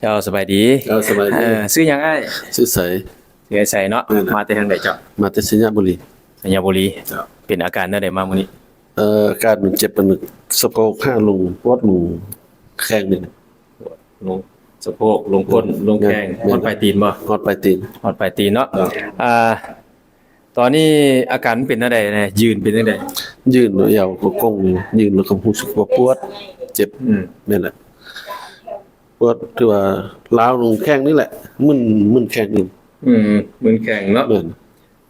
ເຈົ້າ ສະບາຍດີ. ເຈົ້າ ສະບາຍດີ. ເອີ ຊື່ຫຍັງອ້າຍ? ຊື່ໄຊ. ຊື່ໄຊເນາະ. ແມ່ນ. ມາແຕ່ທາງໃດເຈົ້າ? ມາແຕ່ໄຊຍະບູລີ. ໄຊຍະບູລີ. ເຈົ້າ. ເປັນອາການແນວໃດມາມື້ນີ້? ເອີ ອາການມັນເຈັບ ອັນ ສະໂພກ ຫາລົງ ປວດລົງແຂ້ງນີ້ນະ. ປວດລົງສະໂພກ ລົງກົ້ນ ລົງແຂ້ງ. ແມ່ນ. ຮອດປາຍຕີນບໍ່? ຮອດປາຍຕີນ. ຮອດປາຍຕີນເນາະ. ເຈົ້າ. ອ່າ ຕອນນີ້ອາການມັນເປັນແນວໃດແດ່? ຢືນເປັນຈັ່ງໃດ? ຢືນແລ້ວແອວກໍກົງ ຢືນແລ້ວກໍຮູ້ສຶກວ່າປວດ ເຈັບ. ອືມ. ແມ່ນແຫຼະ ປວດ ຖືວ່າລ້າວລົງແຂ້ງນີ້ແຫຼະ ມຶນ ມຶນແຂ້ງນີ້. ອືມ ມຶນແຂ້ງເນາະ. ແມ່ນ.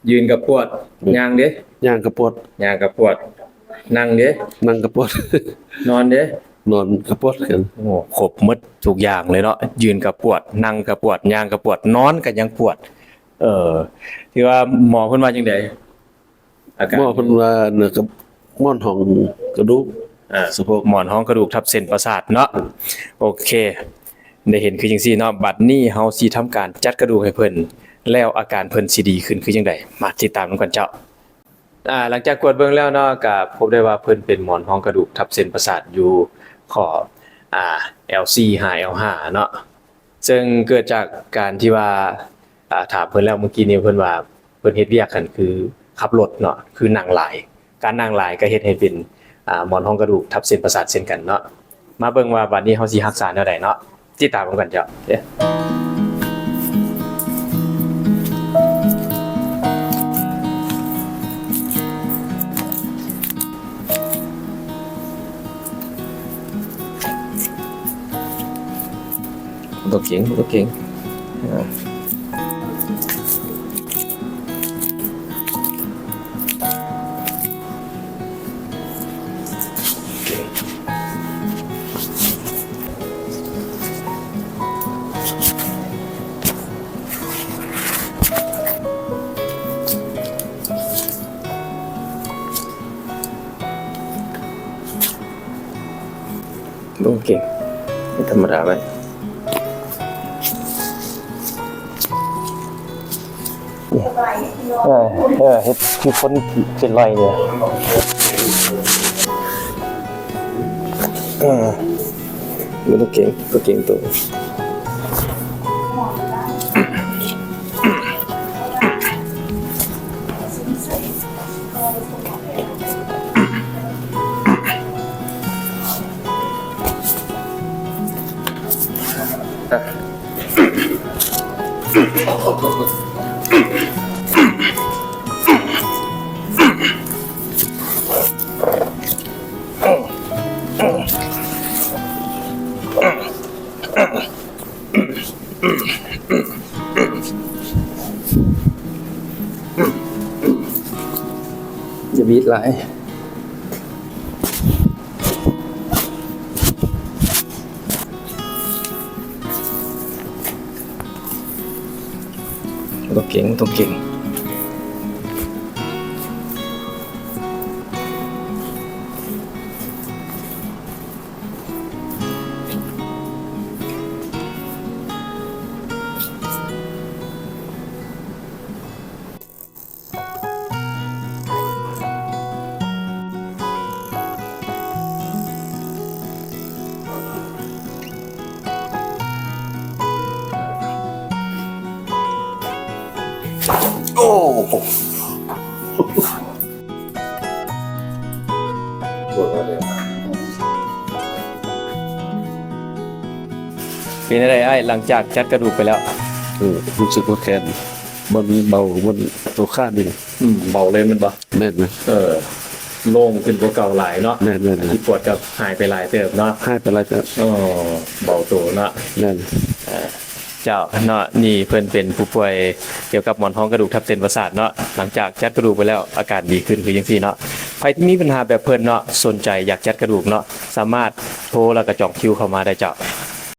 ຢືນກໍປວດ. ແມ່ນ. ຍ່າງເດ? ຍ່າງກໍປວດ. ຍ່າງກໍປວດ. ນັ່ງເດ? ນັ່ງກໍປວດ. ນອນເດ? ນອນກໍປວດຄືກັນ. ໂອ້ ຄົບໝົດທຸກຢ່າງເລີຍເນາະ ຢືນກໍປວດ ນັ່ງກໍປວດ ຍ່າງກໍປວດ ນອນກໍຍັງປວດ. ເອີ ຖືວ່າໝໍເພິ່ນວ່າຈັ່ງໃດ? ອາການ ໝໍເພິ່ນວ່າ ອັນ ກັບໝອນຮອງກະດູກ ອ່າ ສະໂພກ ໝອນຮອງກະດູກທັບເສັ້ນປະສາດເນາະ. ໂອເຄ ໄດ້ເຫັນຄືຈັ່ງຊີ້ເນາະ. ບັດນີ້ເຮົາຊິທຳການຈັດກະດູກໃຫ້ເພິ່ນ ແລ້ວອາການເພິ່ນຊິດີຂຶ້ນຄືຈັ່ງໃດ? ມາຕິດຕາມນຳກັນເຈົ້າ. ອ່າ ຫຼັງຈາກກວດເບິ່ງແລ້ວເນາະ ກະພົບໄດ້ວ່າເພິ່ນເປັນໝອນຮອງກະດູກທັບເສັ້ນປະສາດຢູ່ຂໍ້ ອ່າ ແອວສີ່ຫາແອວຫ້າເນາະ. ເຊິ່ງເກີດຈາກການທີ່ວ່າ ອ່າ ຖາມເພິ່ນແລ້ວມື້ກີ້ນີ້ ເພິ່ນວ່າເພິ່ນເຮັດວຽກຫັ້ນຄືຂັບລົດເນາະ ຄືນັ່ງຫຼາຍ ການນັ່ງຫຼາຍກໍເຮັດໃຫ້ເປັນ ອ່າ ໝອນຮອງກະດູກທັບເສັ້ນປະສາດເຊັ່ນກັນເນາະ. ມາເບິ່ງວ່າບາດນີ້ເຮົາຊິຮັກສາແນວໃດເນາະ ຕິດຕາມນຳກັນເຈົ້າ. ບໍ່ຕ້ອງເກັ່ງ ບໍ່ຕ້ອງເກັ່ງ. ໂອເຄ ທຳມະດາໄວ້. ເອີ ເອີ ເຮັດຄືຄົນເປັນໄລເລີຍ. ເອີ ບໍ່ຕ້ອງເກັ່ງ ບໍ່ເກັ່ງໂຕ. ຢ່າບີດຫຼາຍ. ບໍ່ເກັ່ງ ບໍ່ຕ້ອງເກັ່ງ. ໂອ້ ເປັນຈັ່ງໃດອ້າຍ ຫຼັງຈາກຈັດກະດູກໄປແລ້ວ? ເອີ ຮູ້ສຶກວ່າແຂນ ມັນເບົາ ມັນໂຕຂານີ້ ອືມ ເບົາເລີຍແມ່ນບໍ່? ແມ່ນ. ເອີ ໂລ່ງຂຶ້ນກວ່າເກົ່າຫຼາຍເນາະ. ແມ່ນໆໆ ທີ່ປວດກໍຫາຍໄປຫຼາຍເຕີບເນາະ. ຫາຍໄປຫຼາຍເຕີບ. ອໍ ເບົາໂຕເນາະ. ແມ່ນ. ເຈົ້າເນາະ ນີ້ເພິ່ນເປັນຜູ້ປ່ວຍກ່ຽວກັບໝອນຮອງກະດູກທັບເສັ້ນປະສາດເນາະ. ຫຼັງຈາກຈັດກະດູກໄປແລ້ວ ອາການດີຂຶ້ນຄືຈັ່ງຊີ້ເນາະ. ໃຜທີ່ມີບັນຫາແບບເພິ່ນເນາະ ສົນໃຈຢາກຈັດກະດູກເນາະ ສາມາດໂທ ແລ້ວກໍຈອງຄິວເຂົ້າມາໄດ້ເຈົ້າ.